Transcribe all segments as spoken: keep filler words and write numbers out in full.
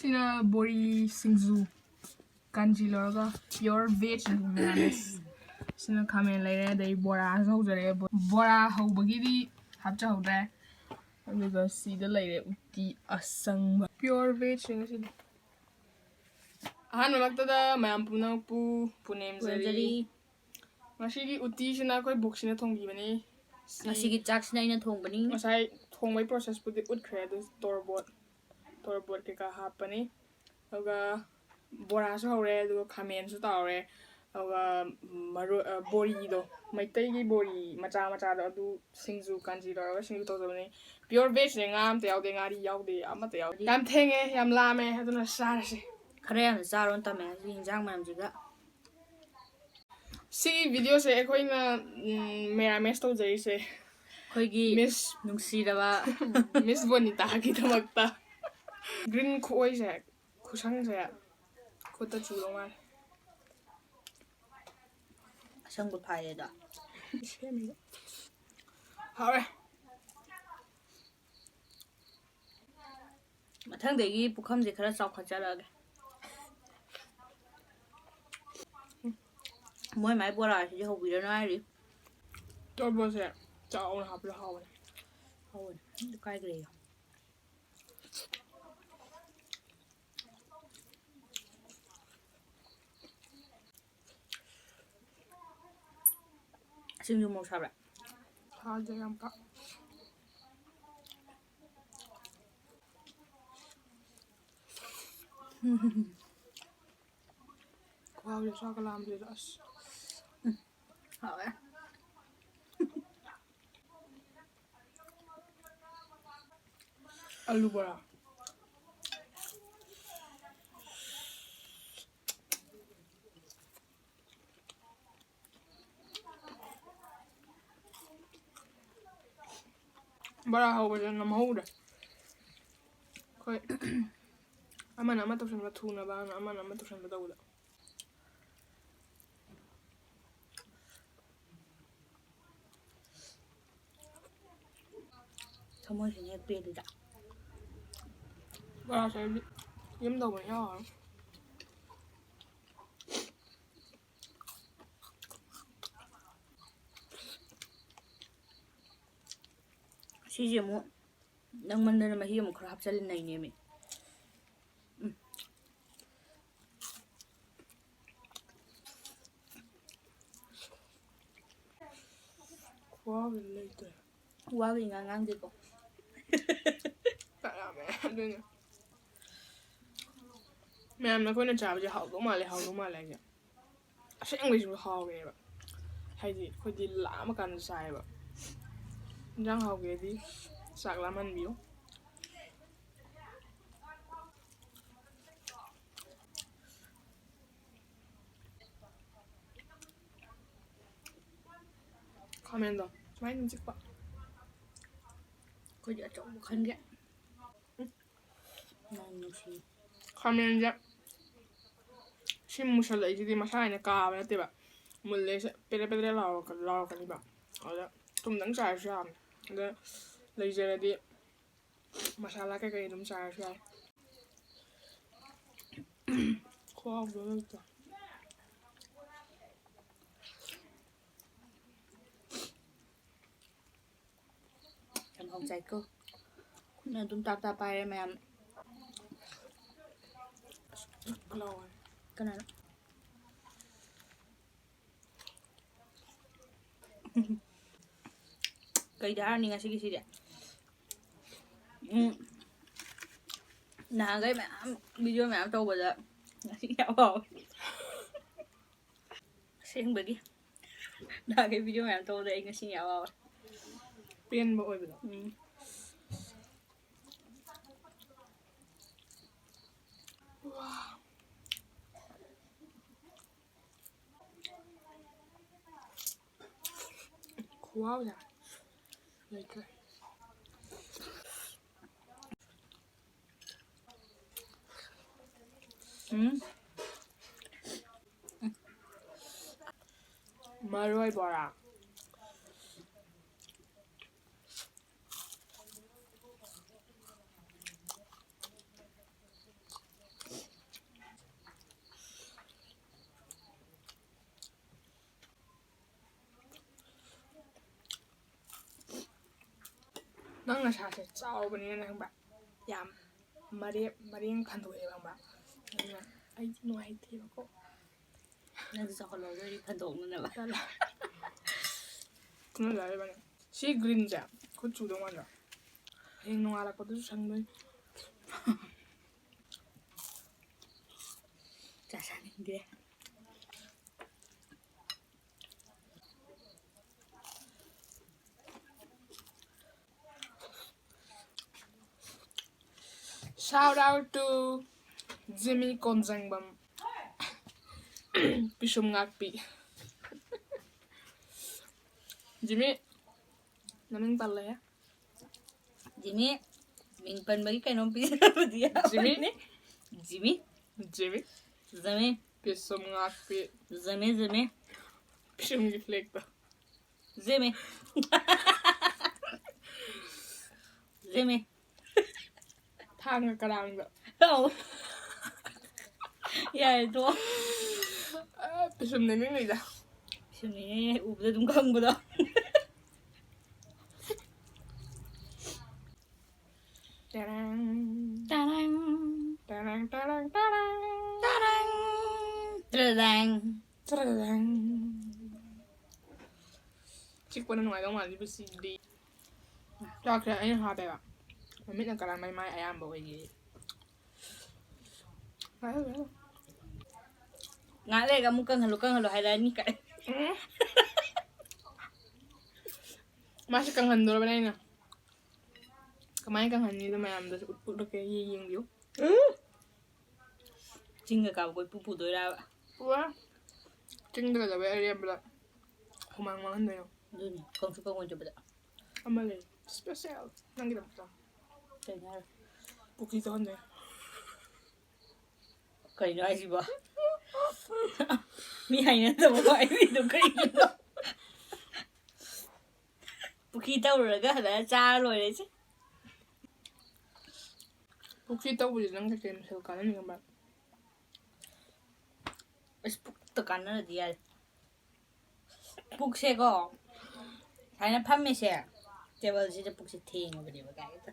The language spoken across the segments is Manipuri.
ꯁꯤꯅ ꯕꯣꯔꯤ ꯁꯤꯡꯖꯨ, ꯀꯥꯟꯖꯤ ꯂꯧꯔꯒ pure veg ꯃꯌꯥꯝ꯫ ꯁꯤꯅ ꯈꯥꯃꯦꯟ ꯂꯩꯔꯦ, ꯑꯗꯩ ꯕꯣꯔꯥꯁꯨ ꯍꯧꯖꯔꯦ꯫ ꯕꯣ-, ꯕꯣꯔꯥ ꯍꯧꯕꯒꯤꯗꯤ ꯍꯥꯞꯆꯍꯧꯗ꯭ꯔꯦ꯫ ꯑꯗꯨꯒ ꯁꯤꯗ ꯂꯩꯔꯦ ꯎꯇꯤ ꯑꯁꯪꯕ꯫ Pure veg ꯉꯁꯤꯗꯤ꯫ ꯑꯍꯥꯟꯕꯃꯛꯇꯗ ꯃꯌꯥꯝ ꯄꯨꯝꯅꯃꯛꯄꯨ ꯄꯨꯅꯦꯝꯖꯔꯤ꯫ ꯄꯨꯅꯦꯝꯖꯔꯤ꯫ ꯉꯁꯤꯒꯤ ꯎꯇꯤꯁꯤꯅ ꯑꯩꯈꯣꯏ ꯕꯣꯛꯁꯤꯅ ꯊꯣꯡꯕꯤꯕꯅꯤ꯫ ꯁꯤ ꯉꯁꯤꯒꯤ ꯆꯥꯛꯁꯤꯅ ꯑꯩꯅ ꯊꯣꯡꯕꯅꯤ꯫ ꯉꯁꯥꯏ ꯊꯣꯡꯕꯒꯤ process ꯄꯨꯗꯤ ꯎꯠꯈ꯭ꯔꯦ, ꯑꯗꯨ ꯇꯣꯔꯕꯣꯠ, ꯇꯣꯔꯕꯣꯠ ꯀꯩꯀꯥ ꯍꯥꯞꯄꯅꯤ꯫ ꯑꯗꯨꯒ ꯕꯣꯔꯥꯁꯨ ꯍꯧꯔꯦ, ꯑꯗꯨꯒ ꯈꯥꯃꯦꯟꯁꯨ ꯇꯥꯎꯔꯦ, ꯑꯗꯨꯒ ꯃꯔꯣꯏ, ꯑ, ꯕꯣꯔꯤꯗꯣ, ꯃꯩꯇꯩꯒꯤ ꯕꯣꯔꯤ ꯃꯆꯥ ꯃꯆꯥꯗꯣ, ꯑꯗꯨ ꯁꯤꯡꯖꯨ ꯀꯥꯟꯖꯤ ꯇꯧꯔꯒ ꯁꯤꯡꯖꯨ ꯇꯧꯖꯕꯅꯤ꯫ Pure veg ꯅꯦ, ꯉꯥ ꯑꯝꯇ ꯌꯥꯎꯗꯦ, ꯉꯥꯔꯤ ꯌꯥꯎꯗꯦ, ꯑꯃꯠꯇ ꯌꯥꯎꯗꯦ꯫ ꯌꯥꯝ ꯊꯦꯡꯉꯦ, ꯌꯥꯝ ꯂꯥꯝꯃꯦ, ꯑꯗꯨꯅ ꯆꯥꯔꯁꯤ꯫ ꯈꯔ ꯌꯥꯝꯅ ꯆꯥꯔꯣꯅ ꯇꯝꯃꯦ ꯍꯧꯖꯤꯛ ꯏꯟꯖꯥꯡ ꯃꯌꯥꯝꯁꯤꯒ꯫ ꯁꯤꯒꯤ video ꯁꯦ ꯑꯩꯈꯣꯏꯅ, ꯎꯝ, ꯃꯦꯔꯥꯃꯦꯁ ꯇꯧꯖꯔꯤꯁꯦ ꯑꯩꯈꯣꯏꯒꯤ Miss ꯅꯨꯡꯁꯤꯔꯕ Miss ꯕꯣꯅꯤꯇꯥꯒꯤꯗꯃꯛꯇ꯫ Green ꯈꯨꯑꯣꯏꯁꯦ, ꯈꯨꯁꯪꯁꯦ ꯈꯨꯠꯇ ꯆꯨꯗꯧ ꯃꯥꯜꯂꯦ꯫ ꯑꯁꯪꯕ ꯐꯥꯏꯌꯦꯗ꯫ ꯁꯦꯝꯃꯤꯕ꯫ ꯍꯥꯎꯔꯦ꯫ ꯃꯊꯪꯗꯒꯤ ꯄꯨꯈꯝꯁꯦ ꯈꯔ ꯆꯥꯎꯈꯠꯆꯔꯛꯑꯒꯦ꯫ ꯃꯣꯏ ꯃꯥꯏ ꯕꯣꯔꯥꯁꯤꯗꯤ ꯍꯧꯕꯤꯔꯅꯨ ꯍꯥꯏꯔꯤ꯫ ꯇꯣꯔꯕꯣꯠꯁꯦ ꯆꯥꯎꯅ ꯍꯥꯞꯄꯗ ꯍꯥꯎꯕꯅꯦ꯫ ꯍꯥꯎꯕꯅꯦ꯫ ꯑꯗꯨ ꯀꯥꯏꯈ꯭ꯔꯦ ꯌꯦꯡꯉꯣ꯫ ꯁꯤꯡꯖꯨ ꯃꯣꯔꯣꯛ ꯁꯥꯕ꯭ꯔꯥ? ꯁꯥꯗꯦ ꯌꯥꯝ ꯄꯥꯛ꯫ ꯈꯨꯍꯥꯎꯁꯦ ꯆꯥꯛꯀ ꯂꯥꯝꯁꯤꯗ ꯑꯁ꯫ ꯎꯝ, ꯍꯥꯎꯋꯦ꯫ ꯑꯂꯨ ꯕꯣꯔꯥ꯫ ꯕꯣꯔꯥ ꯍꯧꯕꯁꯦ ꯅꯝꯍꯧꯗ꯭ꯔꯦ꯫ ꯑꯩꯈꯣꯏ ꯑꯃꯅ ꯑꯃ ꯇꯧꯁꯟꯕ ꯊꯨꯅꯕꯅ ꯑꯃꯅ ꯑꯃ ꯇꯧꯁꯟꯕ ꯇꯧꯕꯗ꯫ ꯊꯃꯣꯏꯁꯤꯅ ꯍꯦꯛ ꯄꯦꯜꯂꯤꯗ꯫ ꯕꯣꯔꯥꯁꯦ ꯑꯩꯗꯤ ꯌꯨꯝ ꯇꯧꯕꯅ ꯌꯥꯎꯔꯣꯏ꯫ ꯁꯤꯁꯦ ꯑꯃꯨꯛ ꯅꯪꯃꯟꯗꯅ ꯃꯍꯤ ꯑꯃꯨꯛ ꯈꯔ ꯍꯥꯞꯆꯤꯜꯂ ꯅꯩꯅꯦꯃꯤ꯫ ꯎꯝ꯫ ꯈꯨꯍꯥꯎꯗꯤ ꯂꯩꯇ꯭ꯔꯦ꯫ ꯋꯥꯒ ꯏꯉꯥꯡ ꯉꯥꯡꯗꯦꯀꯣ꯫ ꯆꯥꯛ ꯂꯥꯝꯃꯦ ꯑꯗꯨꯅ꯫ ꯃꯌꯥꯝꯅ ꯑꯩꯈꯣꯏꯅ ꯆꯥꯕꯁꯦ ꯍꯥꯎꯗꯧ ꯃꯥꯜꯂꯦ, ꯍꯥꯎꯗꯧ ꯃꯥꯜꯂꯦ ꯍꯥꯏꯁꯦ꯫ ꯑꯁꯦꯡꯕꯩꯁꯨ ꯍꯥꯎꯋꯦꯕ꯫ ꯍꯥꯏꯗꯤ ꯑꯩꯈꯣꯏꯗꯤ ꯂꯥꯝꯃꯀꯥꯟꯗ ꯆꯥꯏꯌꯦꯕ꯫ ꯏꯟꯖꯥꯡ ꯍꯥꯎꯒꯦꯗꯤ ꯆꯥꯛ ꯂꯥꯝꯍꯟꯕꯤꯌꯨ꯫ ꯈꯥꯃꯦꯟꯗꯣ ꯁꯨꯃꯥꯏꯅ ꯑꯗꯨꯝ ꯆꯤꯛꯄ꯫ ꯑꯩꯈꯣꯏꯗꯤ ꯑꯆꯧꯕ ꯈꯟꯒꯦ꯫ ꯅꯪ ꯅꯨꯡꯁꯤ꯫ ꯈꯥꯃꯦꯟꯁꯦ ꯁꯤ ꯃꯨꯁꯜꯂꯛꯏꯁꯤꯗꯤ ꯃꯁꯥ ꯍꯥꯏꯅ ꯀꯥꯕ ꯅꯠꯇꯦꯕ꯫ ꯃꯨꯜꯂꯦ ꯁꯦ ꯄꯦꯗ꯭ꯔꯦ ꯄꯦꯗ꯭ꯔꯦ ꯂꯥꯎꯔꯛꯀ-, ꯂꯥꯎꯔꯛꯀꯅꯤꯕ꯫ ꯑꯗ ꯊꯨꯝꯗꯪ ꯆꯥꯏꯔꯁꯨ ꯌꯥꯕꯅꯤ꯫ ꯑꯗ ꯂꯩꯖꯔꯗꯤ ꯃꯁꯥꯂꯥ ꯀꯩꯀꯩ ꯑꯗꯨꯝ ꯆꯥꯔꯁꯨ ꯌꯥꯏ꯫ ꯈꯨꯍꯥꯎꯗꯣ ꯂꯩꯇꯦ꯫ ꯌꯥꯝ ꯍꯥꯎꯖꯩꯀꯣ꯫ ꯈꯨꯠꯅ ꯑꯗꯨꯝ ꯇꯥꯞ ꯇꯥꯞ ꯄꯥꯏꯔꯦ ꯃꯌꯥꯝ꯫ ꯂꯥꯎꯋꯦ꯫ ꯀꯅꯥꯅꯣ? ꯀꯩꯗ ꯍꯥꯏꯔꯅꯤ ꯉꯁꯤꯒꯤꯁꯤꯗꯤ? ꯎꯝ꯫ ꯅꯍꯥꯟꯈꯩ ꯃꯌꯥꯝ video ꯃꯌꯥꯝ ꯇꯧꯕꯗ ꯉꯁꯤ ꯌꯥꯝ ꯍꯥꯎꯋꯦ꯫ ꯑꯁꯦꯡꯕꯒꯤ꯫ ꯅꯍꯥꯟꯈꯩ video ꯃꯌꯥꯝ ꯇꯧꯕꯗ ꯑꯩ ꯉꯁꯤ ꯌꯥꯝ ꯍꯥꯎꯋꯦ꯫ ꯄꯦꯟꯕ ꯑꯣꯏꯕꯗꯣ꯫ ꯎꯝ꯫ ꯈꯨꯍꯥꯎꯁꯦ ꯂꯩꯇ꯭ꯔꯦ꯫ ꯎꯝ꯫ ꯃꯔꯣꯏ ꯕꯣꯔꯥ꯫ ꯃꯁꯥꯁꯦ ꯆꯥꯎꯕꯅꯤꯅ ꯈꯪꯕ, ꯌꯥꯝ ꯃꯔꯦꯞ ꯃꯔꯦꯡ ꯐꯟꯗꯣꯛꯑꯦꯕ ꯈꯪꯕ꯫ ꯑꯗꯨꯅ ꯑꯩꯗꯤ ꯅꯨꯡꯉꯥꯏꯇꯦꯕꯀꯣ꯫ ꯅꯪꯁꯨ ꯆꯥꯎꯈꯠꯂꯛꯑꯣ ꯑꯗꯨ ꯑꯣꯏꯗꯤ ꯐꯟꯗꯣꯛꯅꯅꯕ꯫ ꯇꯜꯂꯦ꯫ ꯈꯨꯅꯨ ꯆꯥꯔꯤꯕꯅꯦ꯫ ꯁꯤ ꯒ꯭ꯔꯤꯟꯁꯦ ꯈꯨꯠ ꯆꯨꯗꯧ ꯃꯥꯟꯗ꯭ꯔꯣ? ꯍꯌꯦꯡ ꯅꯣꯡꯉꯥꯜꯂꯛꯄꯗꯁꯨ ꯁꯪꯗꯣꯏꯅꯤ꯫ ꯆꯥꯁꯟꯅꯤꯡꯗꯦ꯫ Shout out to Jimmy ꯀꯣꯟꯖꯪꯕꯝ꯫ ꯄꯤꯁꯨꯝ ꯉꯥꯛꯄꯤ꯫ ꯖꯤꯃꯤ, ꯅꯃꯤꯡ ꯄꯜꯂꯦꯍꯦ꯫ ꯖꯤꯃꯤ, ꯃꯤꯡ ꯄꯟꯕꯒꯤ ꯀꯩꯅꯣꯝ ꯄꯤꯖꯕꯗꯤ ꯌꯥꯕꯅꯤ꯫ ꯖꯤꯃꯤ꯫ ꯖꯤꯃꯤ꯫ ꯖꯃꯤ꯫ ꯄꯤꯁꯨꯝ ꯉꯥꯛꯄꯤ꯫ ꯖꯃꯤ, ꯖꯃꯤ꯫ ꯄꯤꯁꯨꯝꯒꯤ ꯐ꯭ꯂꯦꯛꯇꯣ꯫ ꯖꯤꯃꯤ꯫ ꯖꯤꯃꯤ꯫ ꯊꯥꯡꯒ ꯀꯔꯥꯡꯗ꯫ ꯑꯧ꯫ ꯌꯥꯔꯦ, ꯇꯣꯛꯑꯣ꯫ ꯑ, ꯄꯤꯁꯨꯝꯗ ꯅꯤꯡꯉꯩꯗ꯫ ꯄꯤꯁꯨꯝꯅꯤꯅꯦ, ꯎꯕꯗ ꯑꯗꯨꯝ ꯈꯪꯕꯗꯣ꯫ ꯇꯔꯥꯡ꯫ ꯇꯔꯥꯡ꯫ ꯇꯔꯥꯡ, ꯇꯔꯥꯡ, ꯇꯔꯥꯡ꯫ ꯇꯔꯥꯡ꯫ ꯇ꯭ꯔꯗꯥꯡ꯫ ꯇꯔꯥꯡ꯫ ꯆꯤꯛꯄꯅ ꯅꯨꯡꯉꯥꯏꯗꯧ ꯃꯥꯜꯂꯤꯕ ꯁꯤꯗꯤ꯫ ꯆꯥꯛꯁꯦ ꯑꯩꯅ ꯍꯥꯞꯄꯦꯕ꯫ ꯃꯃꯤꯠꯅ ꯀꯔꯥꯝꯕꯩ ꯃꯥꯏ ꯑꯌꯥꯝꯕ ꯑꯣꯏꯒꯦ꯫ ꯉꯥꯏꯈꯣ, ꯉꯥꯏꯈꯣ꯫ ꯉꯥꯏꯍꯥꯛ ꯂꯩꯔꯒ ꯑꯃꯨꯛ ꯀꯪꯍꯜꯂꯨ, ꯀꯪꯍꯜꯂꯨ ꯍꯥꯏꯔꯛꯑꯅꯤ ꯀꯥꯏ꯫ ꯎꯝ꯫ ꯃꯥꯁꯦ ꯀꯪꯍꯟꯗꯣꯔꯕꯅꯦ ꯑꯩꯅ꯫ ꯀꯃꯥꯏꯅ ꯀꯪꯍꯟꯅꯤꯗꯣ ꯃꯌꯥꯝꯗꯁꯨ ꯎꯠ-, ꯎꯠꯂꯛꯀꯦ, ꯌꯦ-, ꯌꯦꯡꯕꯤꯌꯨ꯫ ꯆꯤꯡꯒ ꯀꯥꯕ ꯀꯣꯏꯄꯨ ꯄꯨꯗꯣꯏꯔꯕ? ꯄꯨꯔꯥ ꯆꯤꯡꯗ ꯀꯩꯗꯧꯕꯩ ꯑꯔꯦꯝꯕꯗ ꯍꯨꯃꯥꯡ ꯃꯥꯡꯍꯟꯗꯣꯏꯅꯣ? ꯑꯗꯨꯅꯤ, ꯀꯪꯁꯨ ꯀꯪꯉꯣꯏꯗꯕꯗ꯫ ꯑꯃ ꯂꯩ, special ꯅꯪꯒꯤꯗꯃꯛꯇ꯫ ꯀꯩꯅꯣ ꯍꯥꯏꯔꯣ? ꯄꯨꯈ꯭ꯔꯤ ꯇꯧꯍꯟꯗꯣꯏꯅꯣ꯫ ꯀꯩꯅꯣ ꯍꯥꯏꯁꯤꯕꯣ? ꯃꯤ ꯍꯥꯏꯅꯗꯕ ꯋꯥꯔꯤꯗꯣ ꯀꯩꯒꯤꯅꯣ? ꯄꯨꯈ꯭ꯔꯤ ꯇꯧꯔꯨꯔꯒ ꯍꯜꯂꯛꯑ ꯆꯥꯔ ꯂꯣꯏꯔꯦ ꯁꯦ꯫ ꯄꯨꯈ꯭ꯔꯤ ꯇꯧꯕꯁꯦ ꯅꯪ ꯀꯩꯀꯩ ꯃꯊꯦꯜ ꯀꯥꯟꯅꯅꯤ ꯈꯪꯕ꯭ꯔꯥ? ꯑꯁ, ꯄꯨꯛꯇ ꯀꯥꯟꯅꯔꯗꯤ ꯌꯥꯔꯦ꯫ ꯄꯨꯛꯁꯦꯀꯣ, ꯁꯨꯃꯥꯏꯅ ꯐꯝꯃꯤꯁꯦ, ꯇꯦꯕꯜꯁꯤꯗ ꯄꯨꯛꯁꯦ ꯊꯦꯡꯉꯕꯅꯦꯕ ꯀꯥꯏꯗ꯫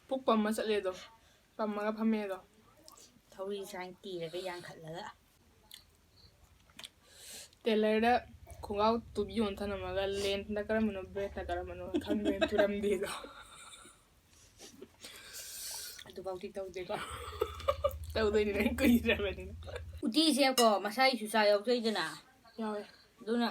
ꯄꯨꯛ ꯄꯝꯃ ꯆꯠꯂꯦ ꯑꯗꯣ꯫ ꯄꯝꯃꯒ ꯐꯝꯃꯦ ꯑꯗꯣ꯫ ꯊꯧꯔꯤ ꯁꯨꯃꯥꯏꯅ ꯀꯤꯔꯒ ꯌꯥꯡꯈꯠꯂꯒ꯫ ꯇꯦꯂꯔꯗ ꯈꯣꯡꯒ꯭ꯔꯥꯎ ꯇꯨꯕꯤ ꯌꯣꯟ ꯊꯅꯝꯃꯒ ꯂꯦꯟꯠꯅ ꯀꯔꯝꯕꯅꯣ ꯕ꯭ꯔꯦꯗꯅ ꯀꯔꯝꯕꯅꯣ ꯈꯪꯗ꯭ꯔꯦ ꯇꯨꯔꯝꯗꯦꯗꯣ꯫ ꯑꯗꯨꯐꯥꯎꯗꯤ ꯇꯧꯗꯦꯀꯣ꯫ ꯇꯧꯗꯣꯏꯅꯤ ꯅꯪ ꯀꯨꯏꯗ꯭ꯔꯕꯅꯤꯅ꯫ ꯎꯇꯤꯁꯦꯀꯣ ꯃꯁꯥꯒꯤ ꯆꯨꯖꯥꯛ ꯌꯥꯎꯖꯩꯗꯅ꯫ ꯌꯥꯎꯋꯦ꯫ ꯑꯗꯨꯅ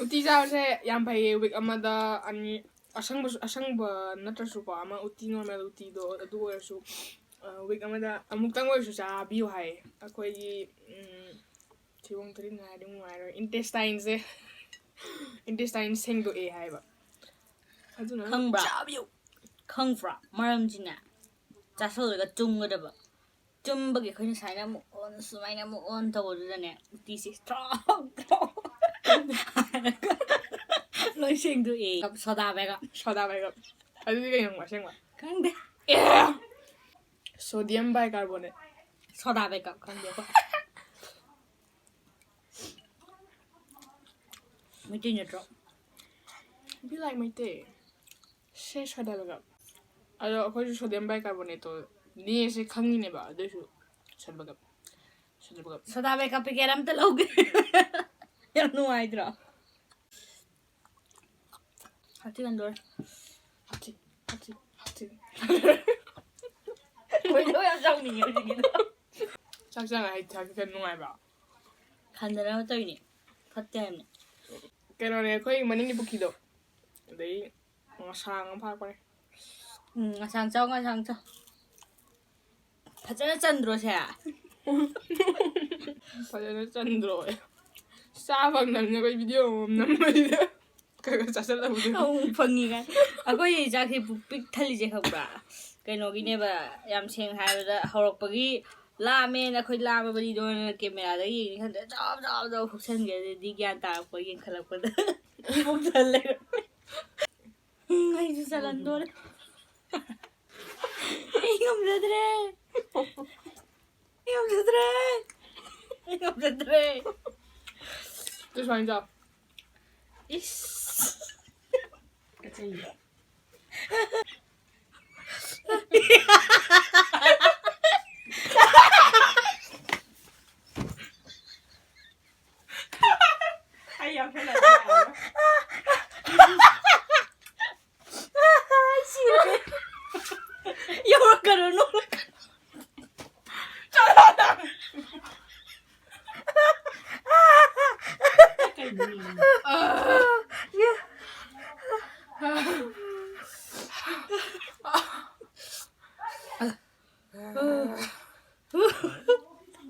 ꯎꯇꯤ ꯆꯥꯕꯁꯦ ꯌꯥꯝ ꯐꯩꯌꯦ꯫ ꯋꯤꯛ ꯑꯃꯗ ꯑꯅꯤ ꯑꯁꯪꯕꯁꯨ, ꯑꯁꯪꯕ ꯅꯠꯇ꯭ꯔꯁꯨꯀꯣ, ꯑꯃ ꯎꯇꯤ, ꯅꯣꯔꯃꯦꯜ ꯎꯇꯤꯗꯣ ꯑꯗꯨ ꯑꯣꯏꯔꯁꯨ, ꯑ, ꯋꯤꯛ ꯑꯃꯗ ꯑꯃꯨꯛꯇꯪ ꯑꯣꯏꯔꯁꯨ ꯆꯥꯕꯤꯌꯨ ꯍꯥꯏꯌꯦ꯫ ꯑꯩꯈꯣꯏꯒꯤ ꯎꯝ, ꯊꯤꯕꯣꯡ ꯊꯤꯔꯤꯟ ꯍꯥꯏꯔꯗꯤ ꯅꯨꯡꯉꯥꯏꯔꯣꯏ, ꯏꯟꯇꯦꯁꯇꯥꯏꯟꯁꯦ꯫ ꯏꯟꯇꯦꯁꯇꯥꯏꯟ ꯁꯦꯡꯗꯣꯛꯑꯦ ꯍꯥꯏꯕ꯫ ꯑꯗꯨꯅ ꯈꯪꯕ꯭ꯔꯥ? ꯆꯥꯕꯤꯌꯨ꯫ ꯈꯪꯕ꯭ꯔꯥ? ꯃꯔꯝꯁꯤꯅꯦ ꯆꯥꯁꯜꯂꯒ ꯇꯨꯝꯒꯗꯕ꯫ ꯇꯨꯝꯕꯒꯤ ꯑꯩꯈꯣꯏꯅ ꯁꯨꯃꯥꯏꯅ ꯑꯃꯨꯛ ꯑꯣꯟ, ꯁꯨꯃꯥꯏꯅ ꯑꯃꯨꯛ ꯑꯣꯟ ꯇꯧꯕꯗꯨꯗꯅꯦ ꯎꯇꯤꯁꯦ ꯇ꯭ꯔꯣꯛ ꯇ꯭ꯔꯣꯛ ꯍꯥꯏꯔꯒ ꯂꯣꯏ ꯁꯦꯡꯗꯣꯛꯑꯦ꯫ ꯁꯣꯗꯥ ꯕꯦꯒꯞ꯫ ꯁꯣꯗꯥ ꯕꯦꯒꯞ꯫ ꯑꯗꯨꯗꯤ ꯀꯩꯅꯣ ꯑꯁꯦꯡꯕ? ꯈꯪꯗꯦ꯫ Sodium bicarbonate. ꯁꯣꯗꯥ ꯕꯦꯒꯞ ꯈꯪꯗꯦ ꯑꯩꯈꯣꯏ꯫ ꯃꯩꯇꯩ ꯅꯠꯇ꯭ꯔꯣ? Be like Meitei. ꯁꯦ ꯁꯣꯗꯥ ꯕꯦꯒꯞ꯫ ꯑꯗꯣ ꯑꯩꯈꯣꯏꯁꯨ ꯁꯣꯗꯤꯌꯝ ꯕꯥꯏꯀꯥꯔꯕꯣꯅꯦꯠꯇꯣ ꯅꯦꯁꯦ ꯈꯪꯉꯤꯅꯦꯕ, ꯑꯗꯨꯏꯁꯨ ꯁꯣꯗꯥ ꯕꯦꯒꯞ꯫ ꯁꯣꯗꯥ ꯕꯦꯒꯞ꯫ ꯁꯣꯗꯥ ꯕꯦꯒꯞ ꯄꯦꯀꯦꯠ ꯑꯝꯇ ꯂꯧꯒꯦ꯫ ꯌꯥꯝ ꯅꯨꯡꯉꯥꯏꯇ꯭ꯔꯣ? ꯍꯛꯆꯤꯟ ꯍꯟꯗꯣꯔꯦ꯫ ꯍꯥꯆꯤ, ꯍꯥꯆꯤ, ꯍꯥꯆꯤ꯫ ꯈꯣꯏꯗꯧ ꯌꯥꯝ ꯆꯥꯎꯅꯤꯡꯉꯦ ꯍꯧꯖꯤꯛꯀꯤꯗꯣ꯫ ꯆꯥꯛ ꯆꯥꯉꯥꯏ ꯊꯥꯛꯀꯤ ꯀꯩꯅꯣ ꯅꯨꯡꯉꯥꯏꯕ꯭ꯔꯣ? ꯍꯟꯗꯅꯕ ꯇꯧꯔꯤꯅꯦ꯫ ꯐꯠꯇꯦ ꯍꯥꯏꯕꯅꯦ꯫ ꯀꯩꯅꯣꯅꯦ, ꯑꯩꯈꯣꯏ ꯃꯅꯤꯡꯒꯤ ꯄꯨꯈ꯭ꯔꯤꯗꯣ, ꯑꯗꯩ ꯉꯁꯥꯡ ꯑꯃ ꯐꯥꯔꯛꯄꯅꯦ꯫ ꯎꯝ, ꯉꯁꯥꯡ ꯆꯥꯎ, ꯉꯁꯥꯡ ꯆꯥꯎ꯫ ꯐꯖꯅ ꯆꯟꯗ꯭ꯔꯣ ꯁꯦ? ꯐꯖꯅ ꯆꯟꯗ꯭ꯔꯣ? ꯆꯥ ꯐꯪꯗꯕꯅꯤꯅ ꯑꯩꯈꯣꯏ ꯚꯤꯗꯤꯑꯣ ꯑꯃꯃꯝ ꯅꯝꯕꯁꯤꯗ ꯈꯔ ꯈꯔ ꯆꯥꯁꯤꯜꯂꯕꯗꯤ꯫ ꯑꯃꯨꯛ ꯐꯪꯉꯤ ꯀꯥꯏ꯫ ꯑꯩꯈꯣꯏ ꯆꯥꯛꯁꯦ ꯄꯨꯛ ꯄꯤꯛ ꯊꯜꯂꯤꯁꯦ ꯈꯪꯕ꯭ꯔꯥ? ꯀꯩꯅꯣꯒꯤꯅꯦꯕ, ꯌꯥꯝ ꯁꯦꯡꯅ ꯍꯥꯏꯔꯕꯗ ꯍꯧꯔꯛꯄꯒꯤ ꯂꯥꯝꯃꯦꯅ ꯑꯩꯈꯣꯏ ꯂꯥꯝꯃꯕꯅꯤꯗꯣꯅ ꯀꯦꯃꯦꯔꯥꯗ ꯌꯦꯡꯉꯤ ꯈꯟꯗ ꯆꯥꯎ ꯆꯥꯎ ꯆꯥꯎ ꯍꯨꯛꯁꯟꯈ꯭ꯔꯦ꯫ ꯑꯗꯩꯗꯤ ꯒ꯭ꯌꯥꯟ ꯇꯥꯔꯛꯄ ꯌꯦꯡꯈꯠꯂꯛꯄꯗ ꯄꯨꯛ ꯊꯜꯂꯦ꯫ ꯎꯝ, ꯑꯩꯁꯨ ꯆꯜꯍꯟꯗꯣꯔꯦ꯫ ꯑꯩ ꯉꯝꯖꯗ꯭ꯔꯦ꯫ ꯑꯩ ꯉꯝꯖꯗ꯭ꯔꯦ꯫ ꯑꯩ ꯉꯝꯖꯗ꯭ꯔꯦ꯫ ꯑꯗꯨ ꯁꯨꯃꯥꯏꯅ ꯆꯥꯎ꯫ ꯏꯁ꯫ ꯑꯩ ꯌꯥꯝ ꯍꯦꯜꯂꯛꯑꯦ꯫ ꯁꯤꯔꯦ꯫ ꯌꯧꯔꯛꯀꯅꯨ, ꯅꯣꯛꯂꯛꯀꯅꯨ꯫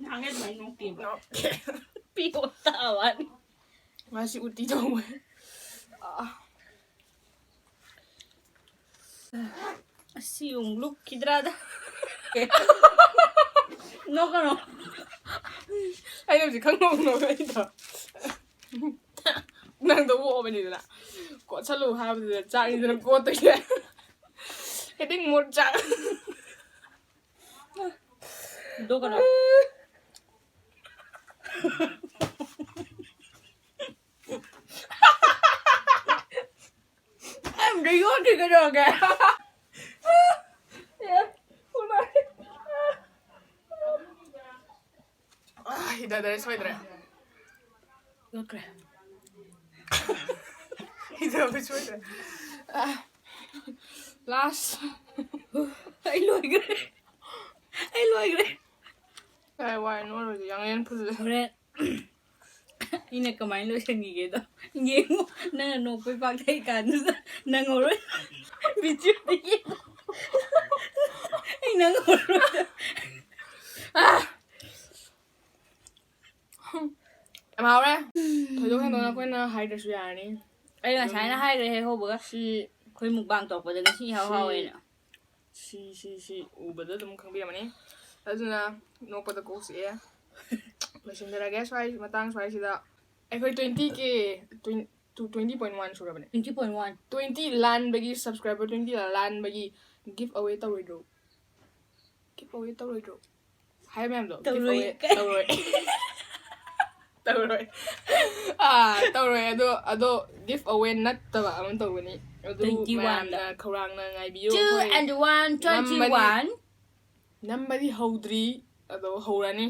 ꯅꯍꯥꯟꯒꯩ ꯑꯗꯨꯃꯥꯏꯅ ꯅꯣꯛꯇꯦꯕ꯫ ꯄꯤꯌꯣ ꯇꯥꯋꯥꯅꯤ꯫ ꯉꯁꯤ ꯎꯇꯤ ꯊꯣꯡꯕ꯫ ꯑꯁꯤ ꯑꯃꯨꯛ ꯂꯨꯞꯈꯤꯗ꯭ꯔꯥꯗ꯫ ꯅꯣꯛꯀꯅꯣ꯫ ꯑꯩꯅ ꯍꯧꯖꯤꯛ ꯈꯪ ꯅꯣꯛ ꯅꯣꯛꯂꯛꯏꯗꯣ꯫ ꯅꯪꯗꯣ ꯑꯣꯛꯑꯕꯅꯤꯗꯅ꯫ ꯀꯣꯠꯁꯜꯂꯨ ꯍꯥꯏꯕꯗꯨꯗ ꯆꯥꯛꯅꯤꯗꯅ ꯀꯣꯠꯇꯣꯏꯁꯦ꯫ Heading mood ꯆꯥꯛ꯫ ꯗꯣ ꯀꯅꯥ? ꯑꯝꯇ ꯌꯣꯠꯇ꯭ꯔꯤ ꯀꯩꯗꯧꯔꯒꯦ? ꯑꯥ, ꯍꯤꯗꯗꯔꯦ, ꯁꯣꯏꯗ꯭ꯔꯦ꯫ ꯌꯣꯠꯈ꯭ꯔꯦ꯫ ꯍꯤꯗꯕ ꯁꯣꯏꯗ꯭ꯔꯦ꯫ ꯑꯥ, last꯫ ꯑꯩ ꯂꯣꯏꯈ꯭ꯔꯦ꯫ ꯑꯩ ꯂꯣꯏꯈ꯭ꯔꯦ꯫ ꯀꯥꯏ ꯋꯥꯏ ꯅꯣꯏꯔꯣꯏꯗꯤ ꯌꯥꯡꯂꯦꯟ ꯐꯨꯜꯂꯦ꯫ ꯍꯣꯔꯦꯟ ꯑꯩꯅ ꯀꯃꯥꯏꯅ ꯂꯣꯏꯁꯤꯟꯈꯤꯒꯦꯗꯣ ꯌꯦꯡꯉꯨ꯫ ꯅꯪꯅ ꯅꯣꯛꯄꯩ ꯄꯥꯛꯊꯩ ꯀꯥꯟꯗꯨꯗ ꯅꯪꯍꯧꯔꯣꯏ꯫ ꯚꯤꯗꯤꯑꯣꯗ ꯌꯦꯡꯉꯨ꯫ ꯑꯩ ꯅꯪꯍꯧꯔꯣꯏ꯫ ꯌꯥꯝ ꯍꯥꯎꯔꯦ꯫ ꯊꯣꯏꯗꯣꯛ ꯍꯦꯟꯗꯣꯛꯅ ꯑꯩꯈꯣꯏꯅ ꯍꯥꯏꯗ꯭ꯔꯁꯨ ꯌꯥꯔꯅꯤ꯫ ꯑꯩ ꯉꯁꯥꯏꯅ ꯍꯥꯏꯈ꯭ꯔꯦ ꯍꯦꯛ ꯍꯧꯕꯒ꯫ ꯁꯤ ꯑꯩꯈꯣꯏ mukbang ꯇꯧꯔꯛꯄꯗ ꯉꯁꯤ ꯏꯍꯥꯎ ꯁꯤ ꯍꯥꯎꯋꯦꯅ꯫ ꯁꯤ, ꯁꯤ, ꯁꯤ ꯎꯕꯗ ꯑꯗꯨꯝ ꯈꯪꯕꯤꯔꯝꯃꯅꯤ꯫ ꯑꯗꯨꯅ ꯅꯣꯛꯄꯗ ꯀꯣꯛ ꯆꯤꯛꯑꯦ꯫ ꯂꯣꯏꯁꯤꯟꯖꯔꯒꯦ ꯁ꯭ꯋꯥꯏ, ꯃꯇꯥꯡ ꯁ꯭ꯋꯥꯏꯁꯤꯗ꯫ ꯑꯩꯈꯣꯏ twenty K, twen-, to twenty point one ꯁꯨꯔꯕꯅꯦ꯫ Twenty point one꯫ Twenty ꯂꯥꯟꯕꯒꯤ, subscriber twenty ꯂꯥꯟꯕꯒꯤ give away ꯇꯧꯔꯣꯏꯗ꯭ꯔꯣ? Give away ꯇꯧꯔꯣꯏꯗ꯭ꯔꯣ? ꯍꯥꯏ ꯃꯌꯥꯝꯗꯣ, give ꯇꯧꯔꯣꯏ꯫ Away ꯇꯧꯔꯣꯏ꯫ ꯇꯧꯔꯣꯏ꯫ ꯑꯥ, ꯇꯧꯔꯣꯏ꯫ ꯑꯗꯣ, ꯑꯗꯣ give away ꯅꯠꯇꯕ ꯑꯃ ꯇꯧꯒꯅꯤ꯫ ꯑꯗꯨ twenty-one ꯗ꯫ ꯃꯌꯥꯝꯅ ꯈꯧꯔꯥꯡꯅ ꯉꯥꯏꯕꯤꯌꯨ꯫ Two ꯑꯩꯈꯣꯏ and one, ꯅꯝꯕꯅꯤ꯫ Twenty-one꯫ ꯅꯝꯕꯗꯤ ꯍꯧꯗ꯭ꯔꯤ, ꯑꯗꯣ ꯍꯧꯔꯅꯤ꯫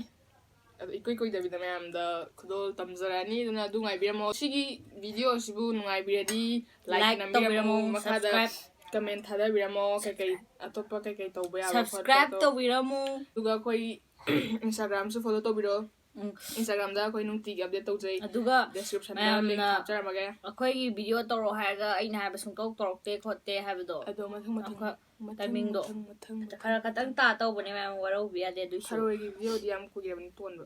ꯑꯗꯣ ꯏꯀꯨꯏ ꯀꯨꯏꯗꯕꯤꯗ ꯃꯌꯥꯝꯗ ꯈꯨꯗꯣꯜ ꯇꯝꯖꯔꯛꯑꯅꯤ꯫ ꯑꯗꯨꯅ ꯑꯗꯨ ꯉꯥꯏꯕꯤꯔꯝꯃꯣ꯫ ꯁꯤꯒꯤ video ꯑꯁꯤꯕꯨ ꯅꯨꯡꯉꯥꯏꯕꯤꯔꯗꯤ like like ꯅꯝꯕꯤꯔꯝꯃꯣ, ꯇꯧꯕꯤꯔꯝꯃꯣ, ꯃꯈꯥꯗ subscribe꯫ Comment ꯊꯥꯗꯕꯤꯔꯝꯃꯣ, ꯀꯩꯀꯩ ꯑꯇꯣꯞꯄ ꯀꯩꯀꯩ ꯇꯧꯕ ꯌꯥꯕ subscribe ꯈꯣꯠꯄꯗꯣ꯫ ꯇꯧꯕꯤꯔꯝꯃꯣ꯫ ꯑꯗꯨꯒ ꯑꯩꯈꯣꯏ Instagram ꯁꯨ follow ꯇꯧꯕꯤꯔꯣ꯫ ꯎꯝ꯫ Instagram ꯗ ꯑꯩꯈꯣꯏ ꯅꯨꯡꯇꯤꯒꯤ update ꯇꯧꯖꯩ꯫ ꯑꯗꯨꯒ description ꯗ link ꯃꯌꯥꯝꯅ ꯍꯥꯞꯆꯔꯝꯃꯒꯦ꯫ ꯑꯩꯈꯣꯏꯒꯤ video ꯇꯧꯔꯛꯑꯣ ꯍꯥꯏꯔꯒ ꯑꯩꯅ ꯍꯥꯏꯕ ꯁꯨꯡꯇꯧ ꯇꯧꯔꯛꯇꯦ ꯈꯣꯠꯇꯦ ꯍꯥꯏꯕꯗꯣ꯫ ꯑꯗꯣ ꯃꯊꯪ ꯃꯊꯪ, ꯑꯩꯈꯣꯏ ꯃꯊꯪ, timing ꯗꯣ ꯃꯊꯪ, ꯃꯊꯪ, ꯃꯊꯪ꯫ ꯈꯔ ꯈꯇꯪ ꯇꯥ ꯇꯧꯕꯅꯦ ꯃꯌꯥꯝ, ꯋꯥꯔꯧꯕ ꯌꯥꯗꯦ ꯑꯗꯨꯏꯁꯨ꯫ ꯊꯔꯣꯏꯒꯤ video ꯗꯤ ꯌꯥꯝ ꯀꯨꯏꯔꯕꯅꯤ ꯇꯣꯟꯕ꯫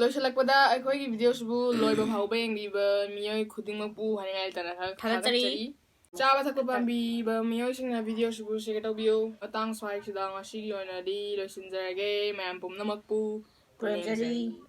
ꯂꯣꯏꯁꯤꯜꯂꯛꯄꯗ ꯑꯩꯈꯣꯏꯒꯤ video ꯁꯤꯕꯨ ꯂꯣꯏꯕ ꯐꯥꯎꯕ ꯌꯦꯡꯕꯤꯕ ꯃꯤꯑꯣꯏ ꯈꯨꯗꯤꯡꯃꯛꯄꯨ ꯍꯥꯏꯅꯤꯡꯉꯥꯏ ꯂꯩꯇꯅ ꯈꯔ ꯊꯥꯒꯠꯆꯔꯤ꯫ ꯊꯥꯒꯠꯆꯔꯤ꯫ ꯆꯥꯕ ꯊꯛꯄ ꯄꯥꯝꯕꯤꯕ ꯃꯤꯑꯣꯏꯁꯤꯡꯅ video ꯁꯤꯕꯨ share ꯇꯧꯕꯤꯌꯨ꯫ ꯃꯇꯥꯡ ꯁ꯭ꯋꯥꯏꯁꯤꯗ ꯉꯁꯤꯒꯤ ꯑꯣꯏꯅꯗꯤ ꯂꯣꯏꯁꯤꯟꯖꯔꯒꯦ꯫ ꯃꯌꯥꯝ ꯄꯨꯝꯅꯃꯛꯄꯨ ꯄꯨꯅꯦꯝꯖꯔꯤ꯫ ꯄꯨꯅꯦꯝꯖꯔꯤ꯫